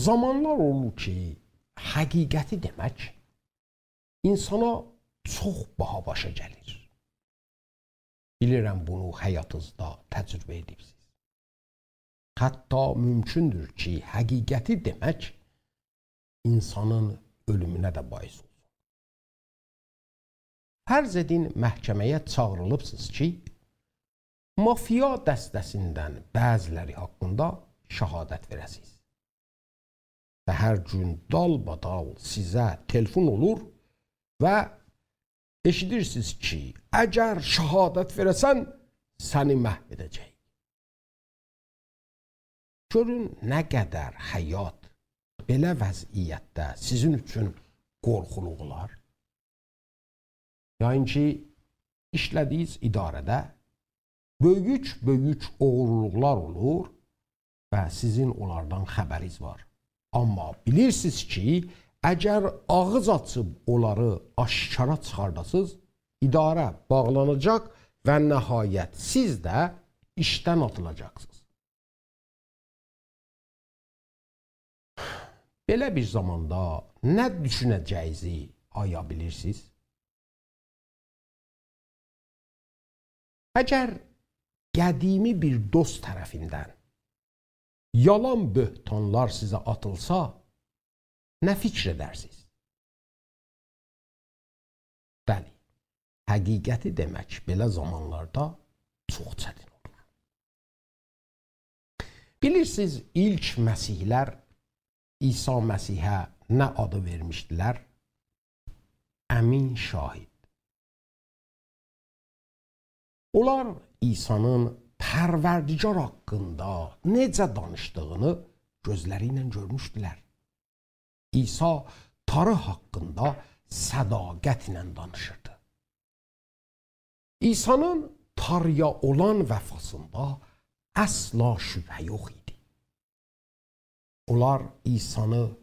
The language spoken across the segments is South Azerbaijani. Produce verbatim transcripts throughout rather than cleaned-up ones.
زامانلار اولور کی، حقیقتی دئمک اینسانا چوخ باها باشا گلیر. بیلیرم، بونو حیاتینیزدا تجربه ائدیبسینیز. حتی مومکوندور کی، حقیقتی دئمک اینسانین اؤلومونه ده باعث اولسون. فرض ائدین، محکمه‌یه چاغیریلیبسینیز کی، مافیا دسته‌سیندن بعضی‌لری حاقیندا شهادت وئره‌سینیز. و هر گون دالبادال سیزه تلفن اولور و ائشیدیرسینیز کی، «اگر شهادت وئره‌سن، سنی محو ائده‌جه‌ییک.» گؤرون، نه قدر حیات بئله وضعیتده سیزین اوچون قورخولو اولار. یعنی کی، ایشله‌دیگینیز اداره‌ده بؤیوک-بؤیوک اوغورلوقلار اولور و سیزین اونلاردان خبرینیز وار. آمما بیلیرسینیز کی، اگر آغیز آچیب اونلاری آشکارا چیخارداسینیز، اداره باغلاناجاق و نهایت سیز ده ایشدن آتیلاجاقسینیز. بئله بیر زاماندا نه دوشونه‌جه‌یینیزی آیا بیلیرسینیز؟ اگر قدیمی بیر دوست طرفیندن یالان بهتانلار سیزه آتیلسا، نه فیکر ائدرسینیز؟ بلی، حقیقتی دئمک بئله زامانلاردا چوخ چتین اولور. بیلیرسینیز، ایلک مسیحی‌لر عیسی مسیحه نه آدی وئرمیشدیلر؟ امین شاهد. اونلار عیسی‌نین پروردگار حاقیندا نئجه دانیشدیغینی گؤزلری ایله گؤرموشدولر. عیسی تاری حاقیندا صداقت ایله دانیشیردی. عیسی‌نین تاری‌یا اولان وفاسیندا اصلا شبهه یوخ ایدی. اونلار عیسی‌نی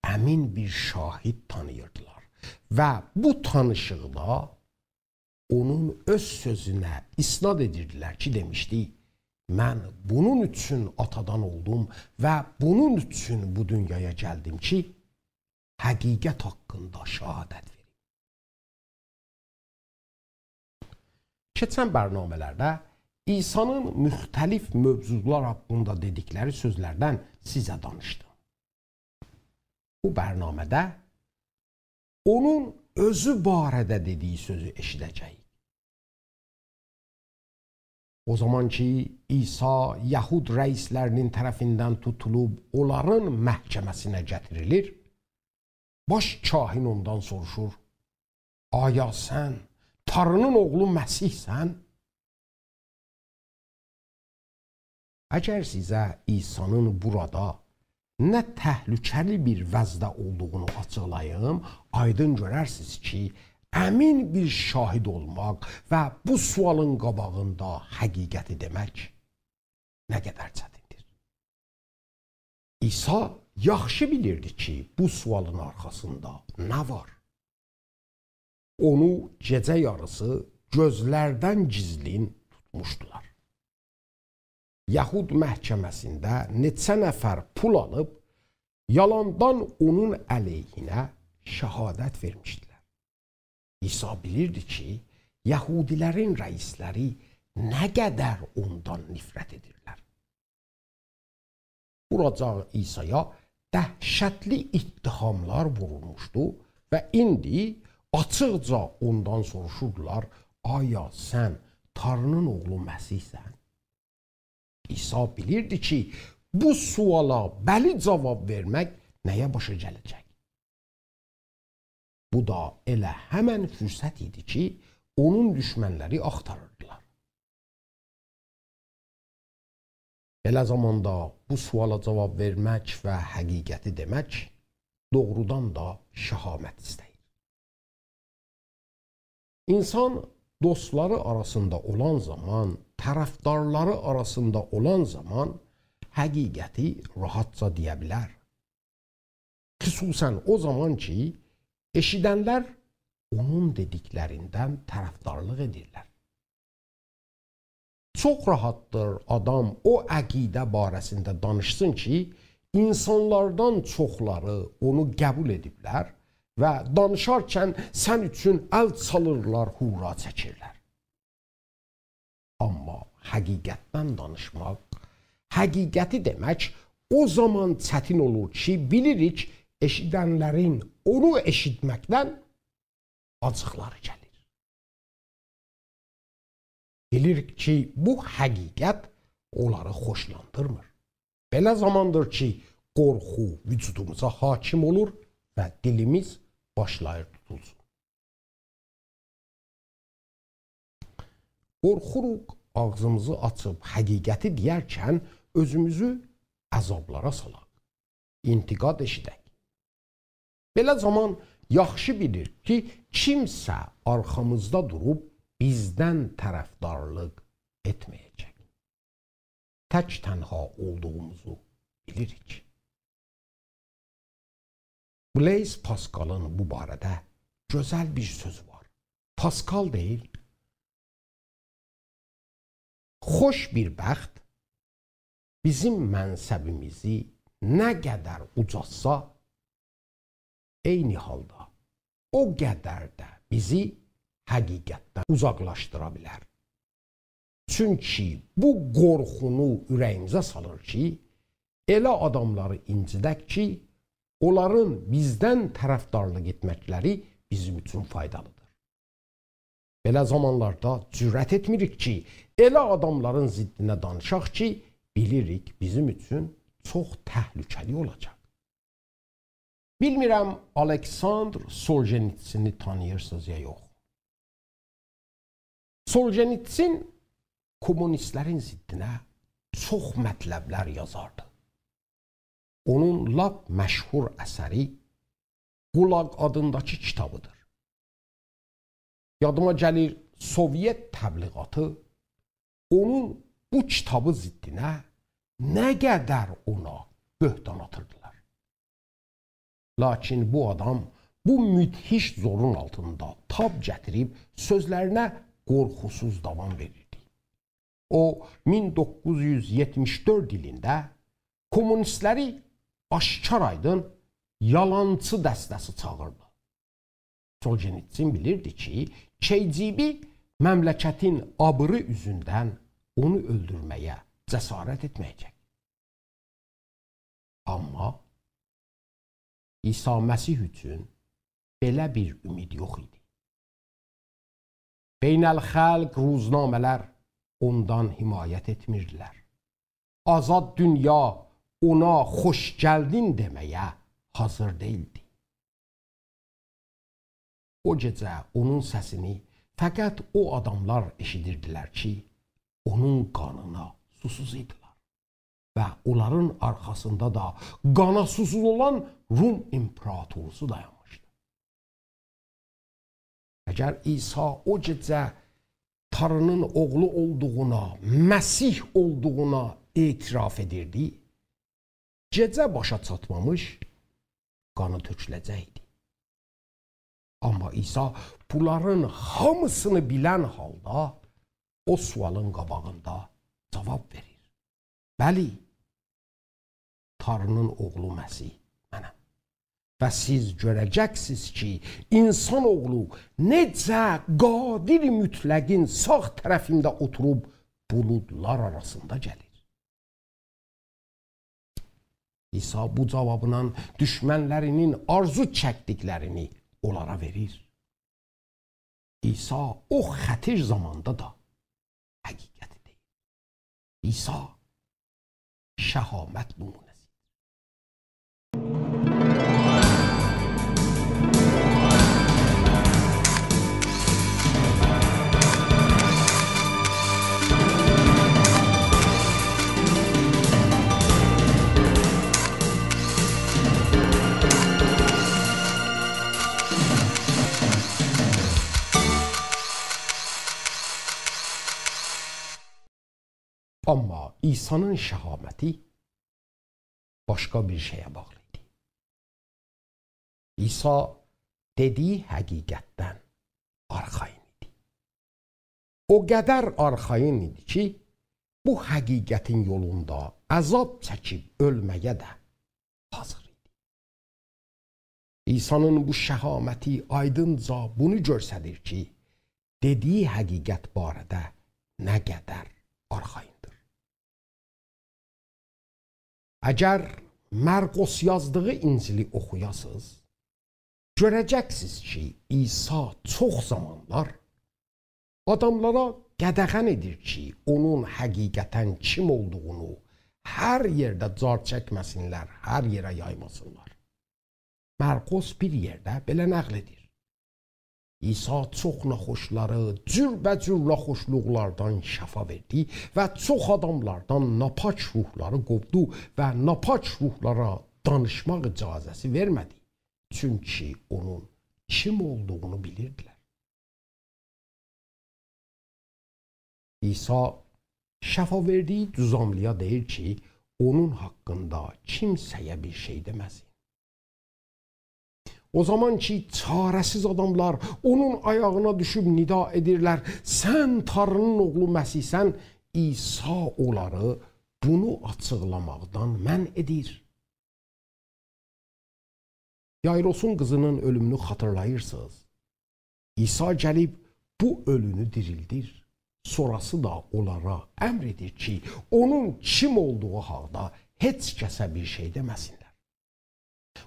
امین بیر شاهد تانیییردیلار و بو تانیشیقدا اونون اؤز سؤزونه اسناد ائدیردیلر کی، دئمیشدی: «من بونون اوچون آتادان اولدوم و بونون اوچون بو دونیایا گلدیم کی، حقیقت حاقیندا شهادت وئریم.» کئچن برنامه‌لرده عیسی‌نین مختلف موضوعلار حاقیندا دئدیکلری سؤزلردن سیزه دانیشدیم. بو برنامه‌ده اونون اؤزو باره‌ده دئدیگی سؤزو ائشیده‌جه‌ییک. او زامان کی، عیسی یهود رئیسلرینین طرفیندن توتولوب اونلارین محکمه‌سینه گتیریلیر، باش کاهن اوندان سوروشور: «آیا سن تاری‌نین اوغلو مسیحسن؟» اگر سیزه عیسی‌نین بورادا نه تهلکه‌لی بیر وضعده اولدوغونو آچیقلاییم، آیدین گؤررسینیز کی، امین بیر شاهد اولماق و بو سؤالین قاباغیندا حقیقتی دئمک نه قدر چتیندیر. عیسی یاخشی بیلیردی کی، بو سؤالین آرخاسیندا نه وار. اونو گئجه یاریسی گؤزلردن گیزلین توتموشدولار. یهود محکمه‌سینده نئچه نفر پول آلیب، یالاندان اونون علیهینه شهادت وئرمیشدیلر. عیسی بیلیردی کی، یهودی‌لرین رئیسلری نه قدر اوندان نفرت ائدیرلر. بوراجاق عیسی‌یا دهشتلی اتهاملار وورولموشدو و ایندی آچیقجا اوندان سوروشوردولار: «آیا سن تاری‌نین اوغلو مسیحسن؟» عیسی بیلیردی کی، بو سؤالا بلی جاواب وئرمک نه‌یه باشا گله‌جک. بو دا ائله همن فرصت ایدی کی، اونون دوشمنلری آختاریردیلار. بئله زاماندا بو سؤالا جاواب وئرمک و حقیقتی دئمک دوغرودان دا شهامت ایسته‌ییر. اینسان دوستلاری آراسیندا اولان زامان، طرفدارلاری آراسیندا اولان زامان حقیقتی راحتجا دئیه بیلر. خصوصاً او زامان کی، ائشیدنلر اونون دئدیکلریندن طرفدارلیق ائدیرلر. چوخ راحتدیر آدام او عقیده باره‌سینده دانیشسین کی، اینسانلاردان چوخلاری اونو قبول ائدیبلر و دانیشارکن سن اوچون ال چالیرلار، هورا چکیرلر. آمما حقیقتدن دانیشماق، حقیقتی دئمک او زامان چتین اولور کی، بیلیریک، ائشیدنلرین اونو ائشیتمکدن آجیقلاری گلیر. بیلیریک کی، بو حقیقت اونلاری خوشلاندیرمیر. بئله زاماندیر کی، قورخو وجودوموزا حاکم اولور و دیلیمیز باشلاییر توتولسون. قورخوروق آغزیمیزی آچیب حقیقتی دئیرکن اؤزوموزو عذابلارا سالاق، انتقاد ائشیدک. بئله زامان یاخشی بیلیر کی، کیمسه آرخامیزدا دوروب بیزدن طرفدارلیق ائتمه‌یه‌جک. تک تنها اولدوغوموزو بیلیریک. بلیز پاسکالین بو باره‌ده گؤزل بیر سؤزو وار. پاسکال دئییر: «خوش بیر بخت بیزیم منصبیمیزی نه قدر اوجالتسا، عینی حالدا او قدر ده بیزی حقیقتدن اوزاقلاشدیرا بیلر. چونکی بو قورخونو اوره‌ییمیزه سالیر کی، ائله آداملاری اینجیدک کی، اونلارین بیزدن طرفدارلیق ائتمکلری بیزیم اوچون فایدالیدیر. بئله زامانلاردا جرأت ائتمیریک کی، ائله آداملارین ضدینه دانیشاق کی، بیلیریک، بیزیم اوچون چوخ تهلکه‌لی اولاجاق.» بیلمیرم، آلکساندر سولژنیتسینی تانیییرسینیز یا یوخ. سولژنیتسین کمونیستلرین ضدینه چوخ مطلبلر یازاردی. اونون لاپ مشهور اثری «قولاق» آدینداکی کیتابیدیر. یادیما گلیر، سوویئت تبلیغاتی اونون بو کیتابی ضدینه نه قدر اونا بهتان آتیردیلار. لاکین بو آدام بو مدهش زورون آلتیندا تاب گتیریب سؤزلرینه قورخوسوز داوام وئریردی. او، مین دوققوز یوز یئتمیش دؤرد ایلینده کمونیستلری آشکار آیدین یالانچی دسته‌سی چاغیردی. سولژنیتسین بیلیردی کی، ک‌ج‌بی مملکتین آبیری اوزوندن اونو اؤلدورمه‌یه جسارت ائتمه‌یه‌جک. آمما عیسی مسیح اوچون بئله بیر امید یوخ ایدی. بین‌الخالق روزنامه‌لر اوندان حمایت ائتمیردیلر. آزاد دونیا اونا خوش گلدین دئمه‌یه حاضیر دئییلدی. او گئجه اونون سسینی فقط او آداملار ائشیدیردیلر کی، اونون قانینا سوسوز ایدیلر. و اونلارین آرخاسیندا دا قانا سوسوز اولان روم ایمپراتوروسو دایانمیشدی. اگر عیسی او گئجه تاری‌نین اوغلو اولدوغونا، مسیح اولدوغونا اعتراف ائدیردی، گئجه باشا چاتمامیش قانی تؤکوله‌جکدی. آمما عیسی بونلارین هامیسینی بیلن حالدا او سؤالین قاباغیندا جاواب وئریر: «بلی، تاری‌نین اوغلو مسیح منم. و سیز گؤره‌جکسینیز کی، اینسان اوغلو نئجه قادر مطلقین ساغ طرفینده اوتوروب بولودلار آراسیندا گلیر.» عیسی بو جاوابلا دوشمنلری‌نین آرزو چکدیکلرینی اونلارا وئریر. عیسی او خطیر زاماندا دا حقیقتی دئییر. عیسی شهامت نمونه‌سی‌دیر. آمما عیسی‌نین شهامتی باشقا بیر شئیه باغلی ایدی. عیسی دئدیگی حقیقتدن آرخایین ایدی. او قدر آرخایین ایدی کی، بو حقیقتین یولوندا عذاب چکیب اؤلمه‌یه ده حاضیر ایدی. عیسی‌نین بو شهامتی آیدینجا بونو گؤستریر کی، دئدیگی حقیقت باره‌ده نه قدر آرخاییندیر. اگر مرقس یازدیغی انجیلی اوخویاسینیز، گؤره‌جکسینیز کی، عیسی چوخ زامانلار آداملارا قدغن ائدیر کی، اونون حقیقتاً کیم اولدوغونو هر یئرده جار چکمه‌سینلر، هر یئره یایماسینلار. مرقس بیر یئرده بئله نقل ائدیر: عیسی چوخ ناخوشلاری جوربه‌جور ناخوشلوقلاردان شفا وئردی و چوخ آداملاردان ناپاک روحلاری قوودو و ناپاک روحلارا دانیشماق اجازه‌سی وئرمه‌دی. چونکی اونون کیم اولدوغونو بیلیردیلر. عیسی شفا وئردیگی جذاملی‌یا دئییر کی، اونون حاقیندا کیمسه‌یه بیر شئی دئمه‌سین. او زامان کی، چاره‌سیز آداملار اونون آیاغینا دوشوب ندا ائدیرلر: «سن تانری‌نین اوغلو مسیحسن»، عیسی اونلاری بونو آچیقلاماقدان منع ائدیر. یایروسون قیزی‌نین اؤلومونو خاطیرلاییرسینیز. عیسی گلیب بو اؤلونو دیریلدیر. سونراسی دا اونلارا امر ائدیر کی، اونون کیم اولدوغو حاقدا هئچ کسه بیر شئی دئمه‌سینلر.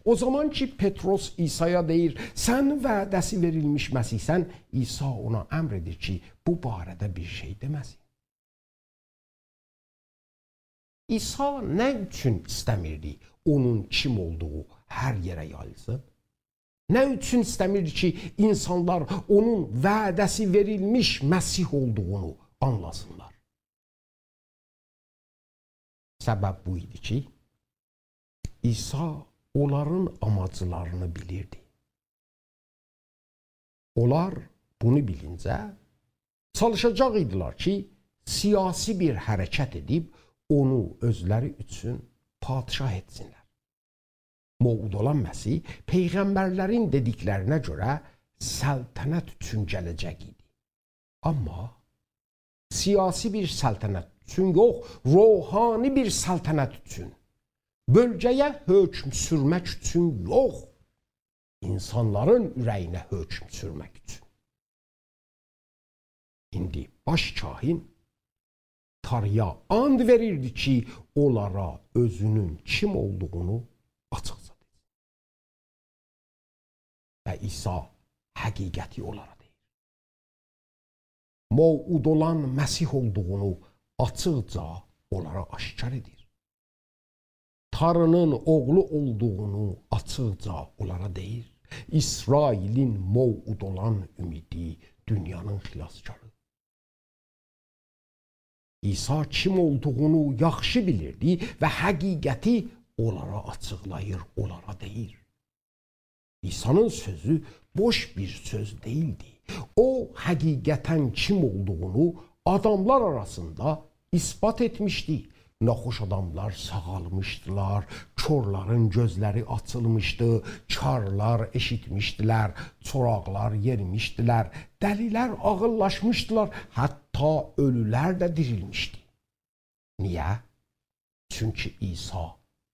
او زامان کی، پطرس عیسایا دئییر: «سن وعده‌سی وئریلمیش مسیحسن»، عیسی اونا امر ائدیر کی، بو باره‌ده بیر شئی دئمه‌سین. عیسی نه اوچون ایسته‌میردی اونون کیم اولدوغو هر یئره یاییلسین؟ نه اوچون ایسته‌میردی کی، اینسانلار اونون وعده‌سی وئریلمیش مسیح اولدوغونو آنلاسینلار؟ سبب بو ایدی کی، عیسی اونلارین آماجلارینی بیلیردی. اونلار بونو بیلینجه چالیشاجاق ایدیلر کی، سیاسی بیر حرکت ائدیب اونو اؤزلری اوچون پادشاه ائتسینلر. موعود اولان مسیح پیغمبرلرین دئدیکلرینه گؤره سلطنت اوچون گله‌جک ایدی. آمما سیاسی بیر سلطنت اوچون یوخ، روحانی بیر سلطنت اوچون. بؤلگه‌یه حکم سورمک اوچون یوخ، اینسانلارین اوره‌یینه حکم سورمک اوچون. ایندی باش کاهن تانری‌یا آند وئریردی کی، اونلارا اؤزونون کیم اولدوغونو آچیقجا دئسین. و عیسی حقیقتی اونلارا دئییر. موعود اولان مسیح اولدوغونو آچیقجا اونلارا آشکار ائدیر. تانری‌نین اوغلو اولدوغونو آچیقجا اونلارا دئییر. اسرائیلین موعود اولان امیدی، دونیانین خلاصکاری. عیسی کیم اولدوغونو یاخشی بیلیردی و حقیقتی اونلارا آچیقلاییر، اونلارا دئییر. عیسی‌نین سؤزو بوش بیر سؤز دئییلدی. او، حقیقتاً کیم اولدوغونو آداملار آراسیندا اثبات ائتمیشدی. ناخوش آداملار ساغالمیشدیلار، کورلارین گؤزلری آچیلمیشدی، کارلار ائشیتمیشدیلر، چوراقلار یئریمیشدیلر، دلیلر عاغیللاشمیشدیلار، حتی اؤلولر ده دیریلمیشدی. نییه؟ چونکی عیسی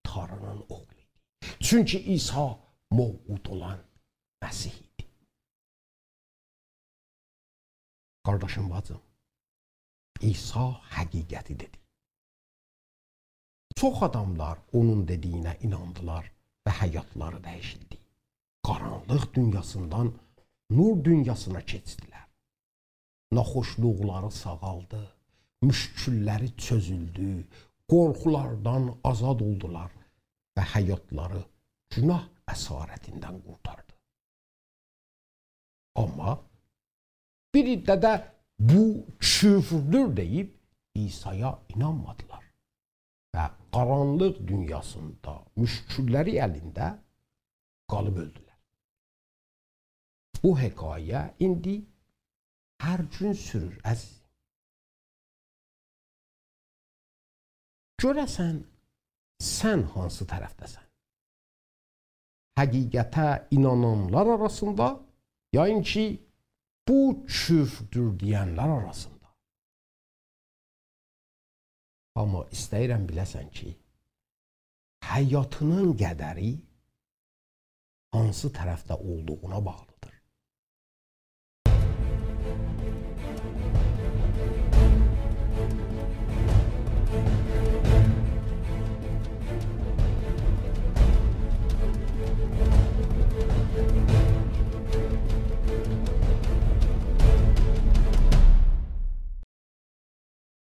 تانری‌نین اوغلو ایدی. چونکی عیسی موعود اولان مسیح ایدی. قارداشیم، باجیم، عیسی حقیقتی دئدی. چوخ آداملار اونون دئدیگینه ایناندیلار و حیاتلاری دییشیلدی. قارانلیق دونیاسیندان نور دونیاسینا کئچدیلر. ناخوشلوقلاری ساغالدی، مشکللری چؤزولدو، قورخولاردان آزاد اولدولار و حیاتلاری گوناه اسارتیندن قورتاردی. آمما بیر عده ده «بو کفردور» دئییب عیسایا اینانمادیلار و قارانلیق دونیاسیندا مشکللری الینده قالیب اؤلدولر. بو حکایه ایندی هر گون سورور، عزیزیم. گؤره‌سن، سن هانسی طرفده‌سن؟ حقیقته اینانانلار آراسیندا، یا اینکی «بو کفردور» دئینلر آراسیندا؟ آمما ایسته‌ییرم بیله‌سن کی، حیاتینین قدری هانسی طرفده اولدوغونا باغلی.